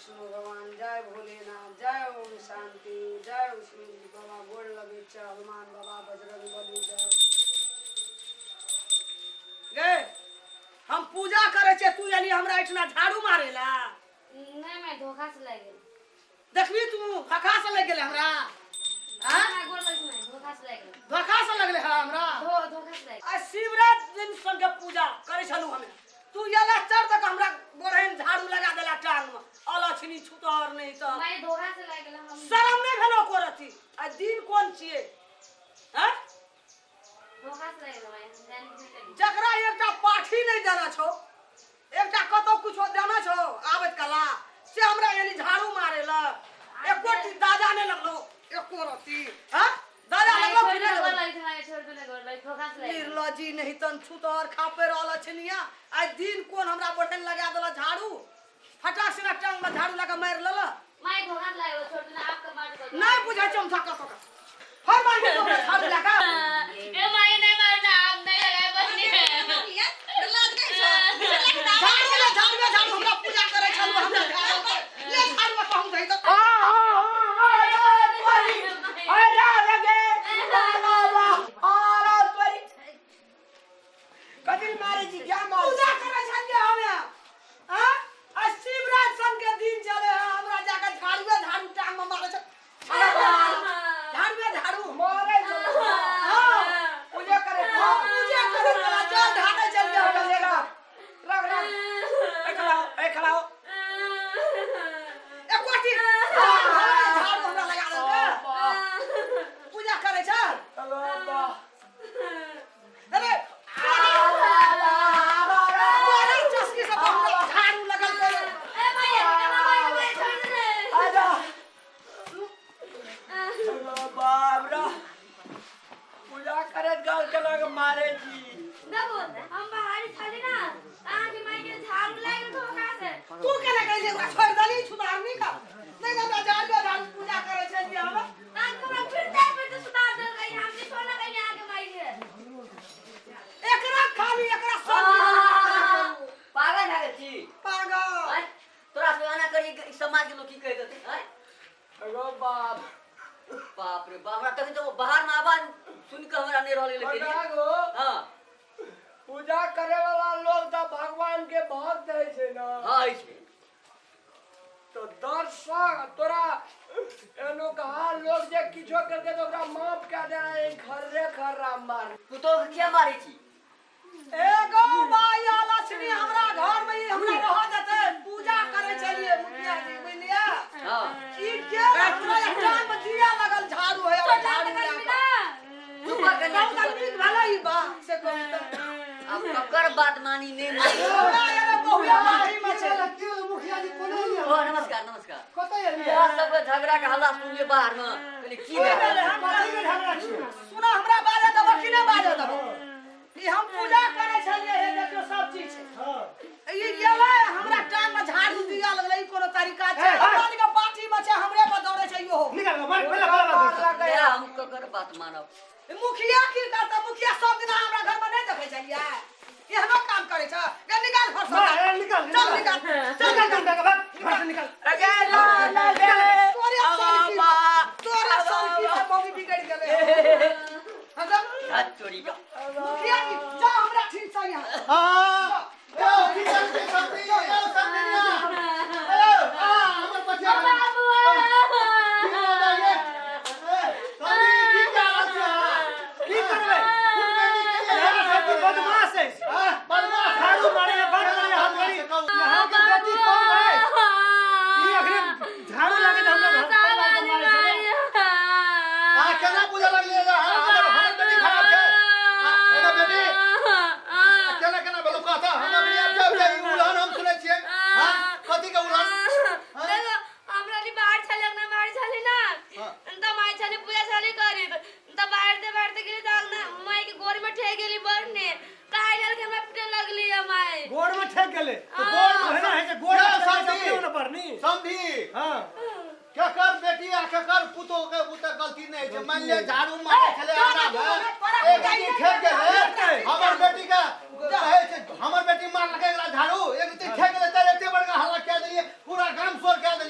विष्णु भगवान, जय भोलेनाथ, जय ओम शांति, जय विष्णु जी बाबा, गोड़ लगै छै हनुमान बाबा, बजरंग बली जय। गे हम पूजा करै छियै, तू एली हमरा एहिठिना झाड़ू मारेला? नहि माय, धोखा से लागि गेल। देखबी तू धोखा से लागि गेलै हमरा? आँ? माय, गोड़ लगै छै माय, धोखा से लागि गेल। धोखा से लगलै हँ हमरा? धोखा से लागि। आ शिवराज दिन संगे पूजा करै छलहुँ हमे, तू एला चढ़ तक हमरा गोरहन झाड़ू लगा देला टांग में, अलछनी छुतर नहीं तऽ। माय, धोखा से लागि गेल हम। शरम नहीं भेलो को रति? आ दिन कोन छियै? हैं? धोखा से लागि गेल माय, हम जानि के नहि केलियै। जकरा एकटा पाठी नहीं देना छौ, एकटा कतौ कुछो देना छौ आबैत कला से हमरा एली झाड़ू मारे ला, एको टी दाजा नहीं लगलो एको रति। हैं? दादा माय, लगलो छोड़ कि नहीं दे, गोड़ लगलो? लगै छै माय, छोड़ दे ने, गोड़ लगै, धोखा से लागि गेल। निर्लजी नहीं तन छुतर खापे रहल छनिया। आइ दिन कोन हमरा बढ़न लगा देला झाड़ू, फटाक से टांग में झाड़ू लगा मारि लेला। माय, धोखा से लागि गेल, छोड़ दे ने, आपके मार दो। नहीं बुझै छै हम धक्का धक्का हर मार के तोरा झाड़ू लगा। ए माय, नहीं मारना, आप नहीं लगाए बहनी। झाड़ू ले, झाड़ू ले, झाड़ू हमरा पूजा करै छलु, हमरा झाड़ू ले, झाड़ू कहूं दही तऽ। पूजा करै छलियै हमे, हाँ? आ शिवराज सन के दिन चले है, हमरा जाके झाड़ुए झाड़ू टांग में मारै छै, झाड़ुए झाड़ू। हाँ। पूजा करे। हाँ, पूजा करै छला, जल ढारै छलियै हमे। एको टी झाड़ू हमरा लगा देलकै। पूजा करै छै। अरे तोरा चस्की से हमरा झाड़ू लगल करे। ए माय, ए माय, माय, छोड़ दे ने। पूजा करैत गाल केना के मारे छी? देखो, हम बाहरी छली ना, अहाँके माय के झाड़ू लागि गेल धोखा से। तू केना कहली? ओकरा छोड़ि देली छुतारनी का नहीं, हमरा झाड़ू झाड़ू पूजा करै छलियै हम। अहाँके हमरा फिरते फिरते सुतार देलकै, हम जे छोड़ने कहियै अहाँके माय के। एकरा खाली एकरा सब पागल भए गेल छी। पागल। आँय? तोरा सब एना करी, ई समाज के लोग की कहि देतै? आँय? अरे बाप। बाप रे बाप, हमरा तखन तऽ बाहर में आवाज सुनि कऽ हमरा नहि रहल गेलै। गो। हाँ। पूजा करे वाला लोग तऽ भगवान के भक्त है छै ना? हाँ, अछि। तो दर्शक तोरा एनो कहा लोग जे किछो करके तो ओकरा माफ कए देना, खर्रे खर्रा मार। पुतोह के किया मारै छी? एगो माया लक्ष्मी हमरा घर में ई हमरा रह देतै? पूजा करै छलियै मुखिया जी, बुझलियै? हाँ। ई के हमरा एकटा में दिया लगल झाड़ू है छोड़ झाड़ू दे लए ना। कऽ। चुप कर कनिया, कहुँ चुप तऽ कर। नीक भेलै ई बात से कहू तऽ। आब ककर बात मानी नहि मानी? हमरा एने बहुए बाढ़ी में छै। मुखिया जी, कोना एलियै? ओ नमस्कार, नमस्कार। कतऽ एलियै? तोरा सबके झगड़ा के हल्ला सुनलियै बाहर में, कहलियै की की भए भेलै? गेलै? हम कथी के झगड़ा छियै? सुना, हमरा बाजऽ देबो कि नहि बाजऽ देबो? ई हम पूजा करै छलियै, हे देखियौ सब चीज छै। हाँ। ई गेलै हमरा टांग में झाड़ू दिया लगलै, ई कोनो तरीका छै? ए, ए। भगवान के पार्टी में छै, हमरे पर दौड़ै छै इहो। निकाल मार पहले पहले बात। गया, हम ककर बात मानब? मुखिया की करता? मुखिया सब दिन हमरा घर में नहीं देखै छलियै, एहनो काम करै छ? गे निकाल घर से। मार, ए, निकाल। चल निकाल, चल। निकाल निकाल निकाल, घर से निकाल। तोरे सड़की, तोरे सड़की से मम्मी बिगड़ गेलै हम। हाथ चोरी का। मुखिया की जा, हमरा ठीक से यहाँ। हाँ, ए, की करबै शांति? ए, शांति ना। ए, आ, हमर बचिया। बाबू। की होलै ये? ए, शांति, की कए रहल छी अहाँ? की करबै? कोन बेटी के लिए? यहाँ सब बदमाश है। हाँ, बदमाश। झाड़ू मारे है, बात करे हाथ करी। यहाँ के बेटी कौन है? ई अखने झाड़ू लागे तऽ हमरा घर परिवार के मारे छलै। अहाँ केना पूजा लगलियै जे अहाँ हमर हमर बेटी खराब छै? हाँ, एगो बेटी केना केना भेलौ कहता हमरा भी आबि जाउ जे ई उलहन हम सुनै छियै। हाँ, कथी के उलहन? देखो, हमरा ली बाहर छले, अंगना बाहर छले ना। हाँ। त माय छले पूजा छले करी, त बाहर दे बाहर दे गेली त अंगना माय के गोड़ में ठेक गेली, बरने काहे लेल के हमरा पिटे लगली है माय। गोड़ में ठेक गेलै। तऽ गोड़ में ओहिना होइ छै, गोड़ में यौ, ठेक गेलै तऽ समधी। अपने ने पड़नी। समधी। हाँ। केकर बेटी आ केकर पुतोह के बुते गलती नहि छै? मानि लिअ झाड़ू मारै छलै अंगना मे, एक बेटी ठेक गेलै। हमर बेटी के कहै छै हमर बेटी मारलकै एकरा झाड़ू, एक बेटी ठेक गेलै तऽ एते बड़का हल्ला कए देलियै, पूरा गाम शोर कए देलियै।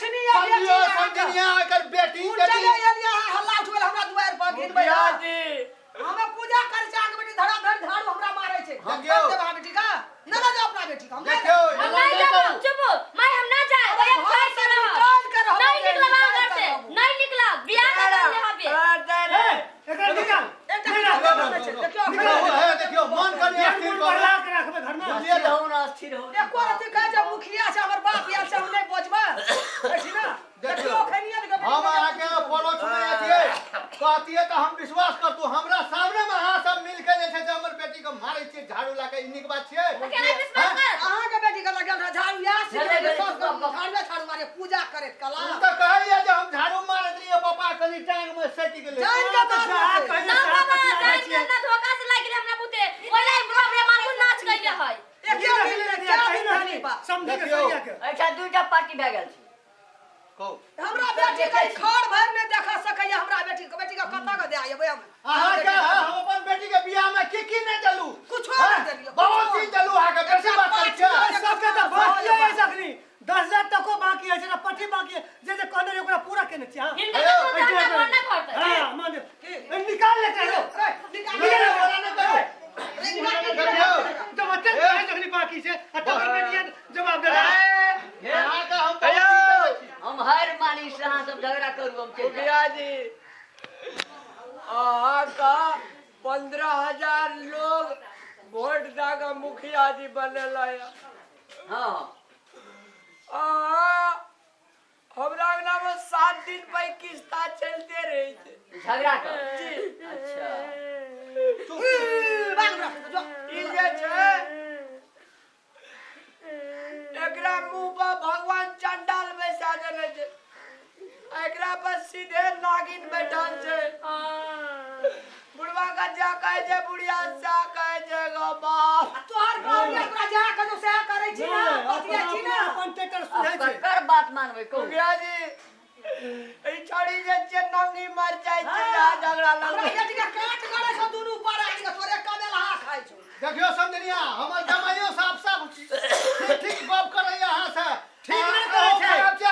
लछनी आ बेटी समझियो अहाँके। समझनिया एकर बेटी उठ बेटी चले एलियै अहाँ हल्ला उठबै हमरा दुआरि पर गीत मुखिया बजा जी हमे पूजा करै छै अहाँके बेटी धड़ाधड़ झाड़ू हमरा मारै छै हम देखियौ। देब अहाँ बेटी का नहि लऽ जाउ अपना बेटी का हम नहि देखियौ हम एना नहीं नहि जाबो करू। चुप माय हम ना जाए अरे भैया घर घर से से निकाल रहब के रहब, नहीं निकलब निकाल घर के से रहब। नहीं निकलब बियाह कर ले हबे ए, एकरा निकाल एकटा नहीं किछो राखबै। नहि छै देखियौ देखियौ, हे, देखियौ मन कनि एक स्थिर मुड़ करू। बढ़ला के राखबै घर में बुझलियै अस्थिर हो ना अस्थिर हो एको रत्ती कहै छै मुखिया छै हमर बाप आयल छै हम नहि बजबै कहै छी ना देखियौ देखियौ खैनिया ने हम अहाँके पड़ोस में अथिए कहतियै तऽ हम विश्वास करतू हमरा सामने में अहाँ सब मिल के जे छै से हमर बेटी के मारै छियै झाड़ू लए के ई नीक बात छियै तो केना विश्वास कर अहाँके बेटी के लगल रहै झाड़ू इएह भेलै, भेलै, सिखेलकै झाड़ुए झाड़ू मारे पूजा करैत कला ओ तऽ कहैया जे हम झाड़ू मारैत रहियै पापा कनि टांग में सटि गेलै जानि के मारलकै। कहियो ना साफ बाबा कटिया जान छियै। के ना धोखा से लागि हमरा बुते ओला बाप रे मारबू नाच कइले है एके दिन मे चार दिन भेलै बा। समझी के देखियौ। सरिया के एहिठाम दूटा पार्टी भए गेल छै कहू हमरा बेटी के खर भरि नहि देखा सकैया हमरा बेटी के बेटी के कतऽ के दए अयबै हम अहाँके हम अपन बेटी के बियाह में की की नहि देलू कुछो नहि देलियै, बहुत कुछो। चीज देलू अहाँके बेसी बात करै छियै सबके तऽ बाकी अछि अखनी 10,000 टको बाकी अछि ना पट्टी बाकी अछि जे जे कहने रहियै ओकरा पूरा केने छियै हाँ हिनका ककरो जान के मन ना करतै हाँ मान ए, निकाल ले करो रे, निकाल निकाल, बोला नहि करू। रे, निकाल, निकाल। देखियौ जब अते जखनी बाकी छै आ तकर बेटिया जवाब देला अहाँके हम बहुत चीज देने छी। हम हारि मानी से अहाँ सब झगड़ा करू हम चलि जायब। मुखिया जी अहाँ का 15,000 लोग वोट दऽ कऽ मुखिया जी बनेला यऽ हाँ अहाँ हमरा अंगना में 7 दिन पर किस्ता चलते रहे छै झगड़ा कर जी अच्छा ई, बाग हमरा जो। ई जे छै एकरा मुंह पर भगवान चंडाल बैसा देने छै एकरा पर सीधे नागिन बैठल छै बुढ़वा का जा कहै छै बुढ़िया सा कहै छै गो बाप आ तोहर बाप रे, तोरा जा कहियो सएह करै छी ना बतिया छी ना अपन टेटर आब सुझै छै ककर बात मानबै कहू मुखिया जी ई छड़ी जे छै नंगी मर जाइ छै आ झगड़ा हमरा लगबै बेटी के काट गड़ै छौ दुनू पर आबि के तोरे कबेल हा खाइ छौ देखियौ समझनिया हमर जमाइयो साफ साफ ठीक ठीक गप करैया अहाँ से ठीक नहि करै छै। खराब छै